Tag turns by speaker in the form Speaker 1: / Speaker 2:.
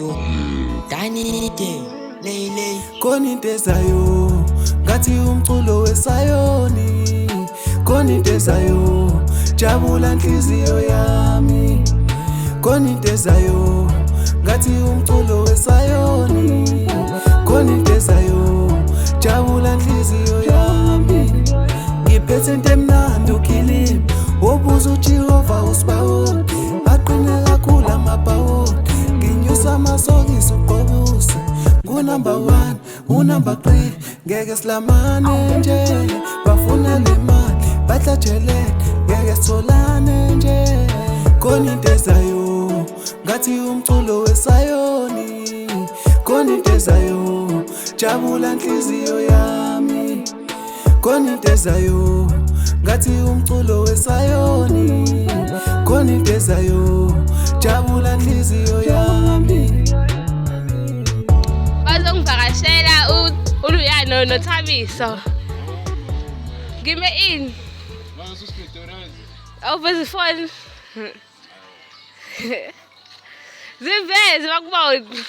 Speaker 1: Ezayo Danike Lele.
Speaker 2: Khona into ezayo ngathi umculo wesayoni, khona into ezayo, jabula nhliziyo yami. Khona into ezayo ngathi umculo wesayoni, khona into ezayo, jabula nhliziyo yami. Ngiphethe into emnandi ukhilimi wobuza uJehova usibawoti, aqine kakhulu amabhawoti, nginyusa amasokisi uqobuse. Ngu-number 1, u-number 3, ngeke silamane nje, bafuna le mali bahlatshelele, ngeke sitholane nje. Khona into ezayo ngathi umculo wesayoni, khona into ezayo, jabula nhliziyo yami. Khona into ezayo ngathi umculo wesayoni, khona into ezayo, jabula nhliziyo yami.
Speaker 3: Bazongivakashela uLuyano noThabiso. Ngime ini? Awuveze ifoni. Ziveze bakubone.